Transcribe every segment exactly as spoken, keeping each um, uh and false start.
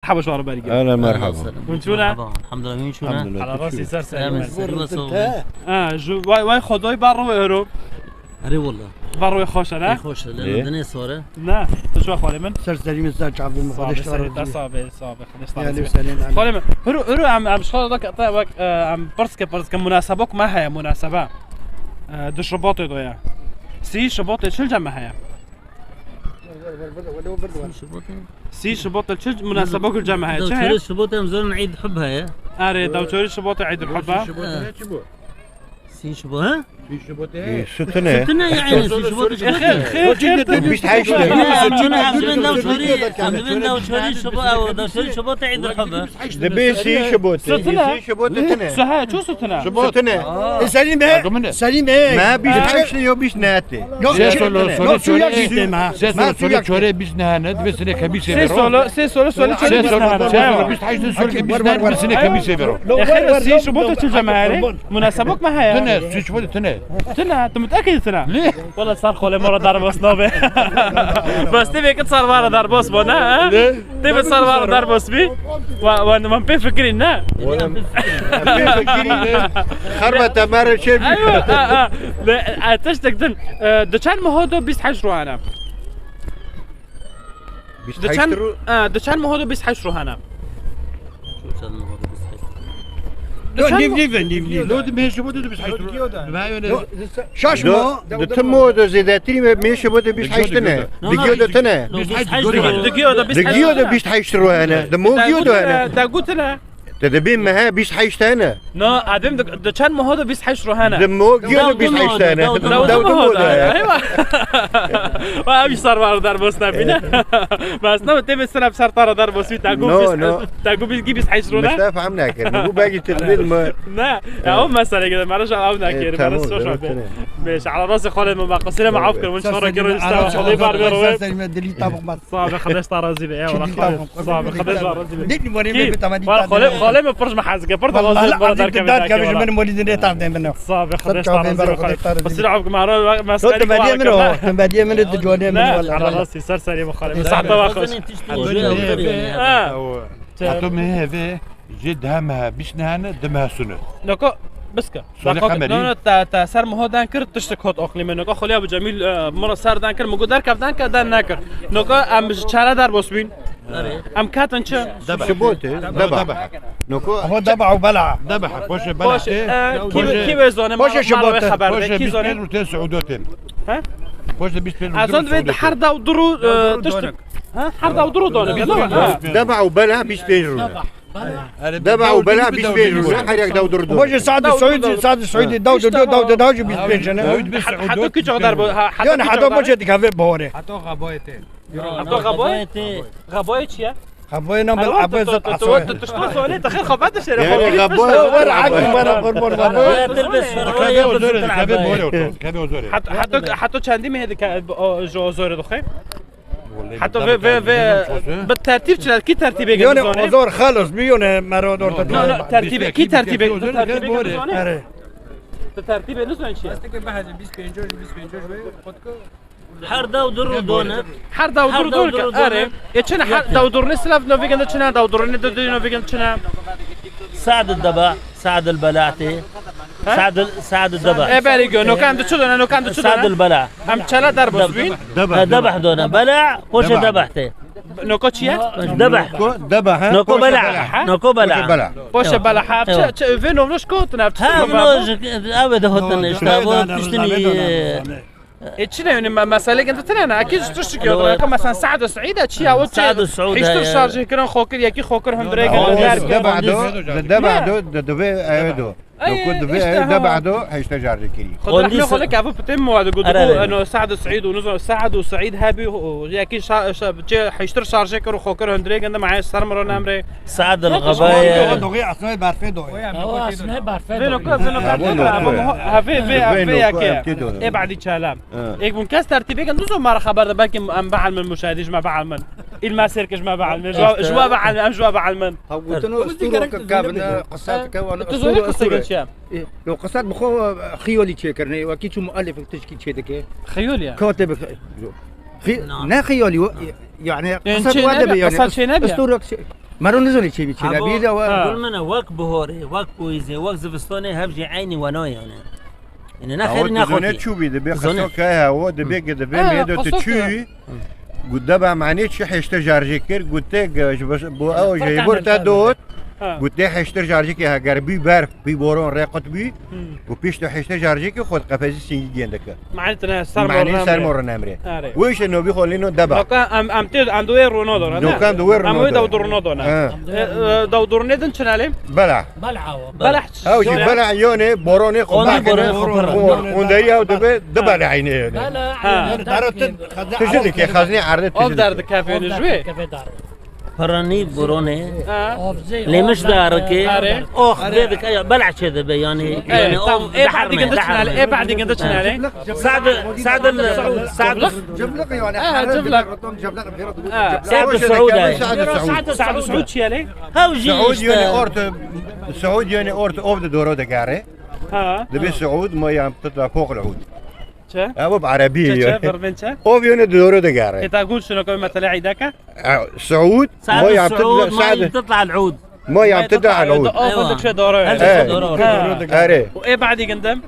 Merhaba, şuara berge. Ehlen, merhaba. Hûn çûne? Merhaba, elhamdülillah, hûn çûne? Elhamdülillah, tu çû. Ala rastî ser serî me. Selamet, selamet. Ha, ji vay, vay Xwedayî bar rû ero. Erê wela. Bar rû xweş e, ne? Ê, xweş e, lê dinê sor e. Ne, tu çû xalê min? Ser serî min, ser çavê min, Xwedê ji te razî be. Sabe, sabe, Xwedê ji te razî be. Xalê min, hûrû, hûrû em, em ji xwe de ke-, te wek, e, em pirs ke, pirs ke munasebok me heye, munasebe. E, di Şubatê de ye. Sî Şubatê çil cem me heye? Sî Şubatê. Sî Şubatê çi munasebok li cem heye? Çi heye? Dawçerê Şubatê em zanin Eid Hub heye. Erê, dawçerê Şubatê Eid Hub e. Sî Şubat, ha? Sî Şubat, ha? Sî Şubatê. Ê, sütüne. Sütüne yani, Sî Şubatê. Xêr, xêr, xêr. Bîst heşt. Em dibên dawçerê, em dibên dawçerê Şubat, ew, dawçerê Şubatê Eid Hub e. Dibê sî Şubatê. Sütüne. Sî Şubatê tine. Suha, çu sütüne? Şubatê tine. Ê, Selîm be, Selîm be. Me bîst heşt yo bîst nehete. Yok, sê solo, solo, yok, çore, sê solo, çore bîst nehane, divê sine kemî sê vero. Sê solo, sê solo, solo, çore bîst nehane. Sê solo, bîst heşt solo, bîst nehane, divê sine kemî sê vero. E, xêr, sî Şubatê çi cem heye? Munasebok me heye? Tine, sî Şubatê tine. Tine, tu mutekî tine. Lê. Wala ser xolê me re derbas nabe. Bes tê vê ki ser vara derbas bo, ne, ha? Lê. Tê bi ser vara derbas bî. Wa, wa, man pê fikirî, ne? Wala, pê fikirî, ne? Xerbe te me re çê bî. Eyo, a, a. Lê, e, tiştek din. E, di çend meho de bîst heşt rû hene? Bîst heşt rû? Di çend, e, di çend meho de bîst heşt rû hene? Çend meho de bîst heşt? Di çend meho? Nîv, nîv, nîv, nîv. Lo di mêşe bo de bîst heşt rû. Şaş mo. Di tim mo de zêdetirî me mêşe bo de bîst heşt ne. Di giyo de tine. Di giyo de bîst heşt rû hene. Di mo giyo de hene. Te gotine. Te dibê me he bîst heşt hene. Na, adem di, di çend meho de bîst heşt rû hene? Di mo giyo de bîst heşt hene. Dew di mo de. Eywa. Wa abi sar var der bosna bine. Bas na te be sene sar tara der boswi ta go. No, no. Ta go bîst heşt rû ne? Te fehm nekir. Bu belki tilbil mi? Ne. Ya o mesele gide. Mara şa av nekir. Mara şa. Beş ala rasi xalê me, qasire me af kir. Win şora kir, sta xalê bar ver. Dilî tabuk mat. Sabe, Xwedê ji te razî be, ya wala xalê. Sabe, Xwedê ji te razî be. Dît morî me bi tamam. Wala xalê, xalê me pir ji me hez dike, pir de razî be, dar kevin. Min morî dine tam de min. Sabe, Xwedê ji te razî be, xalê. Bas ra abk mara, mes. Tu bediye min o, tu bediye min de jone min wala. Rastî ser serî me xalê. Saete wa xweş. Ha. Hato me heve. Jê deh mehe, bîst nehane, di mehe sune. Noko, biske. Sone qemerî. No, no, te, te ser meho den kir, tiştek hot aqlî me. Noko xweliya bi Cemîl, e, min re ser den kir, min got derkev den ke, den nekir. Noko em ji çere derbas bîn. Em ketin çi? Debeh. Şibotê, debeh. Noko. Ho debeh û bela. Debeh, poşê bela. Poşê, e, kî, kî wê zane, poşê şibotê. Poşê bîst pênc rû tên Siûdo tên. He? Poşê bîst pênc rû. Ez zan divê her daw du rû, e, tiştek. Ha? Her daw du rû dane, gelo? Ha. Debeh û bela bîst pênc rû ne. Debeh û bela bîst pênc rû ne. Her yek daw du rû dane. Bojê Saad Suûdî, Saad Suûdî, daw du, daw du, daw jî bîst pênc ne. Heta tu kî çax der bo, ha, heta tu çax der bo. Yanî heta maçê dikeve bahorê. Heta xabayê tê. Heta xabayê? Xabayê çi ye? Xabayê nam bil Abbas Zat Asoy. Tu tişta sone, te xir xabat dişere. Yanî xabayê. Wer hak bana, wer, wer, wer. Xabayê te bes, xabayê te bes. Heta, heta çendî mehê dike, o, ji o zorê dixê? Heta vê, vê, vê, bi tertîb çile, kî tertîbê gel zane? Ozor xalos bi yone mero dor te. No, no, tertîbê, kî tertîbê, tu tertîbê gel zane? Erê. Tu tertîbê nizan çi? Bas teke behecê bîst pênc, bîst pênc ve, xwe dike. Her daw du rû done. Her daw du rû done, erê. E çine her daw du rû ne, silav no vegende çine, daw du rû ne, du, du no vegende çine. Saad el-deba, Saad el-bela tê. He? Saad el, Saad el-deba. E, berî go, nokan de çi done, nokan de çi done? Saad el-bela. Em çela derbas bîn. Debeh. Debeh done. Bela, poşê debeh tê. Noko çi ye? Debeh. Debeh, he? Noko bela. Noko bela. Poşê bela. Poşê bela. Ha, çi, çi, vê novroş kotin, ha, çi novroş? Ha, novroş, ev de hotin, işte, bu tiştini. E, çi ne yani, me-, mesele gel tine ne? Akî tiştik ya. Mesela Saad Suûd çi ya, o çi? Saad Suûd, hiştir şarjê kirin, xokir, yekî xokir, hundre gel. Debeh do, debeh do, debeh do. Ay, nokû dibê işte ew ha. Debeh do, hişte şarjê kirî. Xwe rehmê xwe leke, ev pitim mi wade got, eno Saad Suûd û nizo, Saad û Suûd hebî, û yekî şa-, şa-, çi hiştir şarjê kir û xokir, hundre gel, ma ser miro nemre. Saad el-Xabaye. Doğru, asmay berfê doğru. Ew asmay berfê doğru. Vê nokû, vê nokû, vê nokû. Vê nokû, vê yekê. Ê badî çalam. Êk bûn kes tertîbê kin, nizo mara xeber de, belkî em beelmin, muşahidî ji me beelmin. Îl me sêr kir ji me beelmin. Ji we, ji we beelmin, em ji we beelmin. Hev gotin û estûro ke kevin, qisa dike wan. Tu zorê qisa kir çi ye? Yo, qisa bi xwe xiyolî çêkirine, wekî çû muellif tişkî çê dike. Xiyolî ye? Katê bi xi-, yo. Xi-, ne xiyalî, yani, qisa çê tu nebe, yani, qisa çê nebe. Istorek çê, mero nizanî çê bî, çê nebî de. Gul min e, wek bihorê, wek poyîzê, wek zivistanê hev jî eynî wena yani. Yani, ne xêrî ne xotî. Çû bî, dibê qisa ke hewo, dibê ki dibê mêdo tu çûyî. Got, deba manê çi hêştir jarjê kir, got, tê, ji bo ew jê bor te dot. Got, tê hêştir jarjê ki heger bî berf, bî boron, rê qut bî. Got, pişt hêştir jarjê ki xwe qefezî singî gêndike. Manî tine ser mor nemrê. Wê şe nobî xwe lîno deba. Noka em, em tê, em duê rûno dona, ne? Noka em duê rûno dona. Em wê dewdurûno dona. Dewdurûnê din çinelê? Bela. Bela. Ew jî bela yonê boronê xwe berkene. Ondayî ew dibe, dibe lehînê yonê. Bela. Tijî dike, xezinê erdê tijî dike. Ov derdikeve yonê ji wê. Piranî boronê. Lêmiş darikê. Ox vê dike ya bela çê dibe yani. Ê, tamam. Ê, badî ginde çinelê. Ê, badî ginde çinelê. Sad, sad, sad. Civliq yani. Civliq. Sad Suud. Sad Suud çi ye lê? Hew jî Suud işte. Yönü orta, Suud yönü orta ov de doğru de gare. Ha. Dibe Suud, ma yam titla fok el ud. Çe? Ev bi Erebî ye. Çe, çe, verben çe? Ov yönü doğru de gare. Ê, ta gul şunu koy mesela îdaka? Suud, ma yam titla, ma yam titla el ud. Ma yam titla el ud. Ov de şey doğru. Her şey doğru. Are. Ê, badî gindim.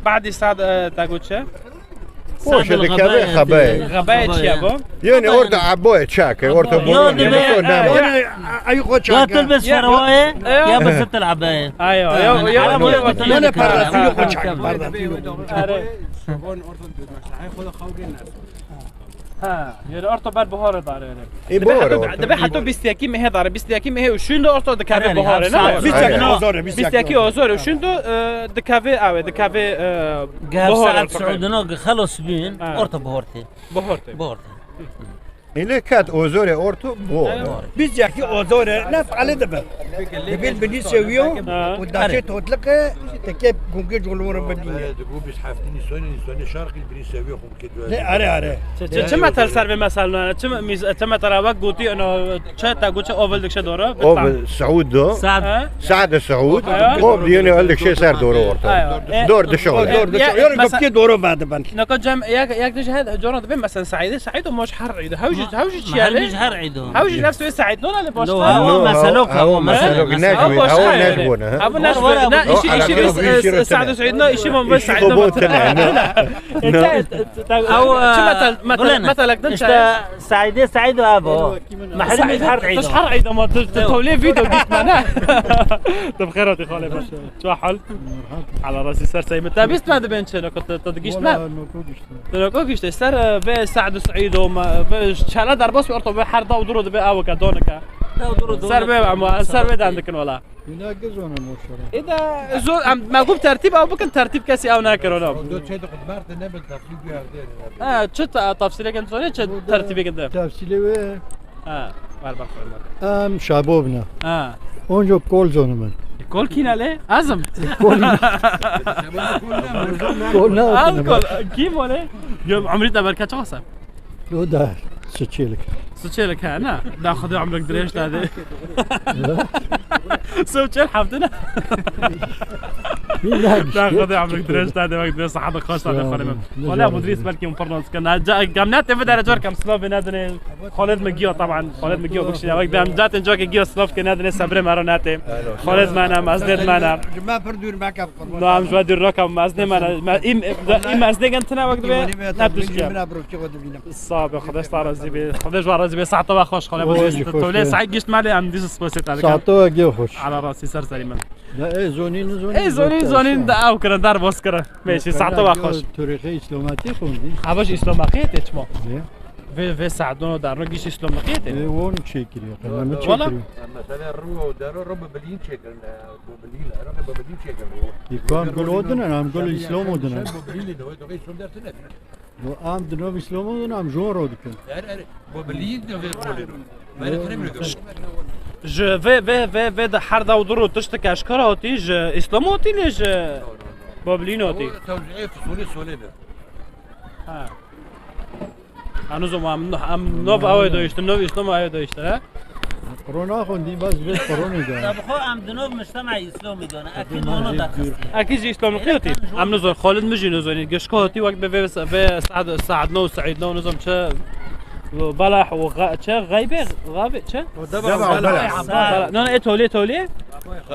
Badî sad, e, ta got çi? Poşe dikeve xebeyê. Xebeyê çi ye bu? Yani orta eboyê çak e, orta boron. Yani, yani, ay xo çak e. Ya tilbis ferwaye, ya bi sitt el ebeye. Ayo, yo, yo. Yani pardasî xo çak, pardasî. Ha, yani orta ber bahar dare yani. Ê, dibe bahar heta, orta. Dibe heta bîst yekî mehê dare, bîst yekî mehê û şûn de orta dikeve baharê, ne? Bîst yekî ozorê, bîst yekî ozorê û şûn de, e, dikeve, ewe, dikeve, e, bahar saet orta. Suudino xelos bîn, orta bahar tê. Bahar tê. Bahar tê. Île ket ozorê orto bo. Bîst yekî ozorê ne fale dibe. Dibil binî sewiyo û daçê totliqe teke gungê colworo bibîne. Dibu bîst heft nîsonê, nîsonê şarqî binî sewiyo xumkê. Ne, are, are. Çi, çi, çi metel ser vê meselna? Çi me-, mîz-, çi metel wek gotî, ino, çi te got, çi ovel dikşe doro? Ovel Suud do. Saad. Saad Suud. Ov yönü el dikşe ser doro orta. Dor dişe. Dor dişe. Yönü gopkê doro vade ben. Naka cem, yek, yek diş he, cora dibe mesela Saîdê, Saîd o moş her îd. Hewjî, hewjî çi yani? Hewjî her îd. Hewjî nefs wê Saîd. Nona le boş. No, ew meselok, ew meselok. Ew boş ne? Ew neşbû. Ew neşbû ne? Ew neşbû. Ne, îşi, îşi, Saîd Suud ne, îşi Muhammed Saîd ne. Ew, çi metel, metel, metelek din işte Saîdê Saîd û ev o. Mehremî her îd. Her îd ama tu, tu tolê video gitme ne? Tu bi xêr hatî xalê min. Çi hal? Ala rasî ser sey min. Te bîst me dibên çi? Noko tu, tu digişt me? Wala noko gişt. Tu noko gişt. Ser, e, vê Saîd Suud o me, vê çela derbas orta vê her daw duro dibe awika donike. Daw duro donike. Ser vê ama, ser vê dan dikin wala. Hîna gizonim o şora. Ê de zor, em, me got tertîb ew bikin, tertîb kesî ew nekir ona. Do çê de xudmert de nebin, tefsîl bir yerde. Ha, çi ta-, tefsîlek em sonê, çi tertîbek de? Tefsîlê wê. Ha, ver bak, ver. Em şabobna. Ha. Onco kol zonim. Kol kîne lê? Azim. Kol. Kol ne? Al kol. Kim o lê? Yo, umrî te berke çi wasa? O da suçelik. Suçelik ha, ne? Da Xwedê umrek dirêj dade. Suçel hafte ne? Da Xwedê umrek dirêj dade, wek dirêj sahat xweş dade xwedê min. Wala Abu Dris belkî min pir nas kir. Gam ne tevî dere cor kem silavê nedine. Xalid me giya taban. Xalid me giya bikşîne. Wek dem catin cor ke giya silav ke nedine sebre mero nete. Xalid me ne, mezdêt me ne. Ji me pir dûr meke. No, em ji we dûr nakim, mezdê me ne. Me, î, î mezdê gen tine wek dibe, ne tişt ke. Sabe, Xwedê ji te razî be. Xwedê ji we razî be. Saeta we xweş, xwedê. Tolê saet gişt me lê em dîs spasê te dikin. Saeta we gê xweş. Ala rastî ser serî min. Ya, ê, zonî, nizonî. Ê, zonî, zonî de ew kirin, derbas kirin. Mêşî, saeta we xweş. Turîxê îslomatî xwendî. Ava ji îslomatî tê çima? Vê, vê saet dono darno gîş îslomatî tê. Ê, won çêkiriye. Qelemi çêkiriye. Mesela rû û dero rû bi bilîn çêkirin. Bo bilî le, raqê bo bilî çêkin bo. Îkam gul odin, em gul îslam odin. Bo bilî le, doqê îslam dertine. Yo, am di nov îslam odin, am jor odikin. Er, er, bo bilî de vê kolê. Bere krem le. Ji vê, vê, vê, vê de her daw duro tiştek eşkara hotî, ji îslam hotî lê ji bo bilî hotî. Tewzîê fisolê solê de. Ha. Anu zaman em, em nov awe doyuştu, nov İslam awe doyuştu, ha? Qurona xwe dî bas vê quronê de. Te bi xwe em di nov mujtemê Îslamî de ne. Ekî nono derxistî. Ekî ji Îslamî qiyotî. Em nizor Xalid min jî nizorî. Gişko hatî wek bi vê, vê Saad, Saad no, Saîd no, nizam çi. Belah û Ğe-, çi? Xeybê, Xabê, çi? Deva Belah. Belah. No, no, e tolê, tolê.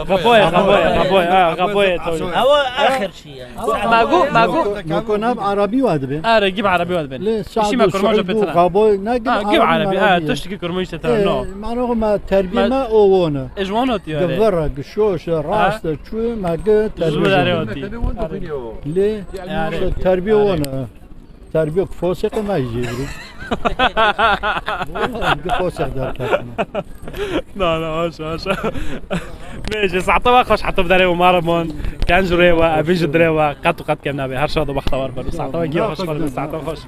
Xaboye, Xaboye, Xaboye, ha, Xaboye tolê. Ewa axir. Ma got, ma got. Noko nav Erebî wa dibê. Are, gîb Erebî wa dibê. Lê Saad û Saîd û Xaboy ne gîb Erebî, ha, tiştekî Kurmanc te tera, no. Mano ma terbî me o wone. Ej wano tiyo. Givira, gişoşe, raste, çû, ma gi terbî wone. Lê terbî wone. Terbiyok fosek me jê bî. Wala, em gi fosek derketine. Na, na, haşa, haşa. Bêje, saeta we xweş, heta bi derê û mara mon. Ken ji rê we, evî ji dirê we, qet û qet kêm nabe. Her şad û bextewar bin. Saeta we giya xweş, xweş, saeta we xweş.